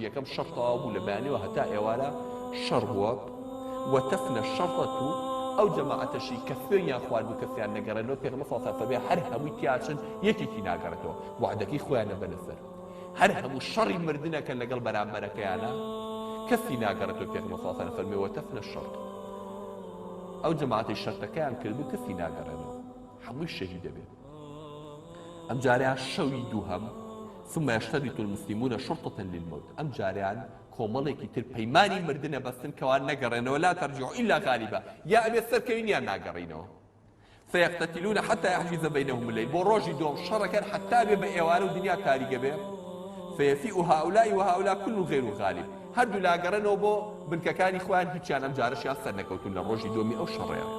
یەکەم شەڕ تەواو بوو لە بەیانیەوە هەتا ئێوارە شەڕ بووە وتفنى الشرطة ئەو جەماعەتەشی کە خوێنیان خواردبوو کەسیان نەگەڕێنەوە پێغەمبەر صلی اللە علیه و سلم هەر هەمووی تیاچن یەکێکی ناگەڕێتەوە وەعدەکەی خۆیان نەبەنە سەر هەر هەموو شەڕی مردنەکەن لەگەڵ بەرامبەرەکەیانە کەسی ناگەڕێتەوە پێغەمبەر صلی اللە علیه و سلم فەرمی وتفنى الشرطة ئەو جەماعەتەی شەرتەکەیان کردبوو کەسی ناگەڕێنەوە هەمووی شەهید دەبێت ئەم جارەیان شەوی دووهەم ثم يشترط المسلمون شرطة للموت ئەم جارەیان کۆمەڵێکی تر پەیمانی مردنە بەستن کەوا نەگەڕێنەوە لا ترجع إلا غالبا یا ئەبێ سەرکەوین یان ناگەڕینەوە فيقتتلون حتى يحجز بينهم الليل بۆ ڕۆژی دووەم شەڕەکەن حتا بێ بە ئێوارە و دنیا تاریکە بێ فيفيء هؤلاء وهؤلاء كل غير غالب هەردوو لا گەڕێنەوە بۆ بنکەکانی خۆیان هیچیان ئەم جارەشیان سەرنەکەوتون لە ڕۆژی دووەمی ئەو شەڕەیان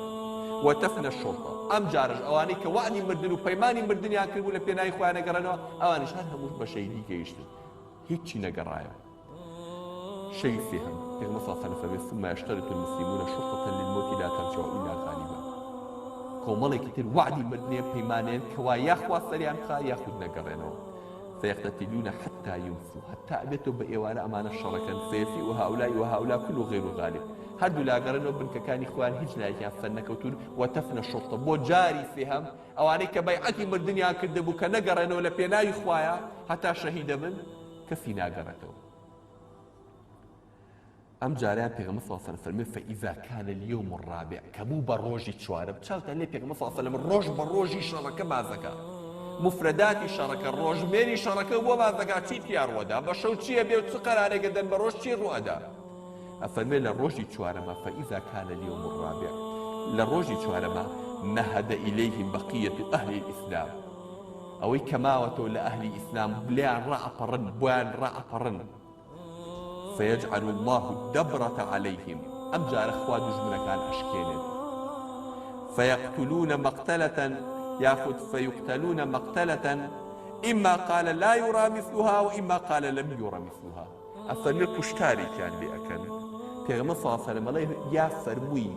وتفنى الشرطة ئەم جارەش ئەوانەی کە وەعدی مردن و پەیمانی مردنیان کردبوو لە پێناوی خۆیان نەگەڕێنەوە ئەوانیش هەر هەموو بە شەهیدی گەیشتن هیچی نەگەڕایەوە شەوی سێهەم پێغەمبەر صلی الله علیه و سلم فەرمی ثم يشترط المسلمون شرطة للموت لا ترجع إلا غالبا کۆمەڵێکی تر وەعدی مردنێ پەیمانێن کەوا یاخوا سەریان بخا یاخود نەگەڕێنەوە فيقتتلون حتى يمسوا هەتا ئەبێتەوە بە ئێوارە ئەمانە شەڕەکەن فيفيء هؤلاء وهؤلاء كل غير غالب هەردوو لاگەڕێنەوە بنکەکانی خۆیان هیچ لایەکیان سەر نەکەوتون وتفنى الشرطة بۆ جاری سێهەم ئەوانەی کە بەیعەتی مردنیان کردبوو کە نەگەڕێنەوە لە پێناوی خوایە هەتا شەهیدە بن کەسی ناگەڕێتەوە ئەم جارەیان پێغەمبەر صلی الله علیه و سلم فەرمی فاذا كان اليوم الرابع کە بوو بە ڕۆژی چوارەم چاوتان لێ پێغەمبەر صلی الله علیه و سلم ڕۆژ بە ڕۆژی شەڕەکە بازەکە مفرداتی شەڕەکە ڕۆژمێری شەڕەکە بۆ بازەکە چی تیا ڕوەدا بە شەو چییە بێ و چ قەرارێکە دەن بە ڕۆژ چی ڕوئەدا ئەفەرمێ لە ڕۆژی چوارەما فاذا كان اليوم الرابع لە ڕۆژی چوارەما نهد إليهم بقية أهل الإسلام ئەوەی کە ماوەتەوە لە ئەهلی ئیسلام لێیان ڕائەپەڕن بۆیان ڕائەپەڕن فیجعل اللە الدبرة علیهم ئەم جارە خوا دوژمنەکان ئەشکێنێت فیقتلون مقتلة یاخود فیقتلون مقتلة إما قال لا يرى مثلها وإما قال لم يرى مثلها ئەفەرمێ کوشتارێکیان لێ ئەکەن پێغەمبەر صلی الله علیه و سلم ئەڵێ یا فەرمووی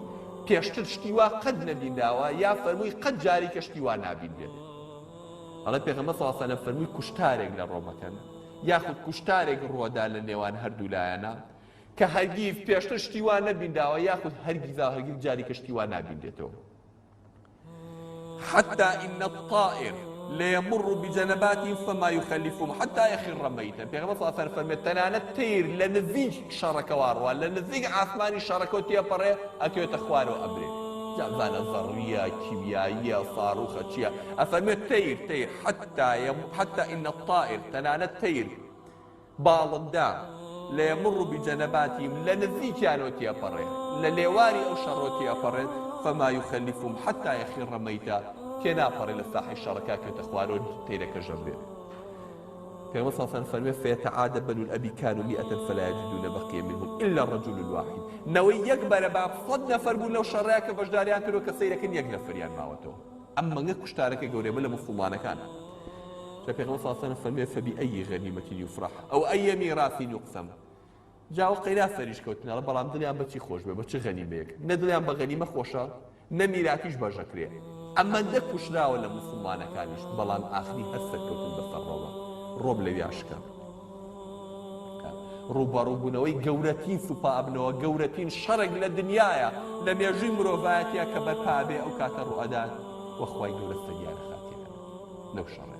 پێشتر شتی وا قەت نەبینراوە یا فەرمووی قەت جارێکە شتی وا نابینرێت ئەڵێ پێغەمبەر صلی الله علیه و سلم فەرمووی کوشتارێک لە ڕۆمەکەن یاخود کوشتارێک ڕووەدا لە نێوان هەردوو لایەنە کە هەرگیز پێشتر شتی وا نەبینراوە یاخود هەرگیزا هەرگیز جارێکە شتی وا نابینرێتەوە حتى إن الطائر ليمر بجنباتهم فما يخلفهم حتى يخر ميتا پێغەمبەر صلی الله علیه و سلم فەرمووی تەنانەت تەیر لە نزیک شەڕەکەوە ڕوا لە نزیک ئاسمانی شەڕەکەوە تێپەڕێ ئەکەوێتە خوارەوە ئەمرێ جا بزانە زەڕیە کیمیاییە ساڕوخە چییە ئەفەرموێ تەیر تەیر حتى يم حتى إن الطائر تەنانەت تەیر باڵندە ليمر بجنباتهم لە نزیکیانەوە تێپەڕێ لە لێواری ئەو شەڕەوە تێئەپەڕێت فما يخلفهم حتى يخر ميتا تێناپەڕێ لە ساحەی شەڕەکە کەوتە خوارەوە تەیرەکە ژەمرێ پێغەمبەر صلی الله علیه و سلم فەرموێ فيتعادى بنو الأب كانوا مئة فلا يجدون بقي منهم إلا الرجل الواحد نەوەی یەک بەرەباب سەد نەفەر بوون لەو شەڕەیە کە بەشداریان کردووە کە سەیرەکەن یەک نەفەریان ماوەتەوە ئەم مەنگە کوشتارەکە گەورەیە بە لە موسڵمانەکان جا پێغەمبەر صلی الله علیه و سلم فەرمووی فبأي غنیمة یفرح او أي میراث یقسم جا ئەو قەیرا سەریش کەوتنەڵە بەڵام دڵیان بەچی خۆش بێ بە چ غەنیمەیەک نە دڵیان بە غەنیمە خۆشە نە میراتیش بەژەکرێ ئەمەندە کوشراوە لە موسڵمانەکانیش بەڵام ئاخری هەر سەرکەوتن بەسەر ڕۆمە ڕۆم لەویا شکا ڕووبەڕووبوونەوەی گەورەترین سوپا ئەبنەوە گەورەترین شەڕێک لە دنیاە لە مێژووی مرۆڤایەتە کە بەرپا بێ ئەو کاتە ڕوئەدات وەخوای گەورە سەریانە خاتیان لەو شەڕێ.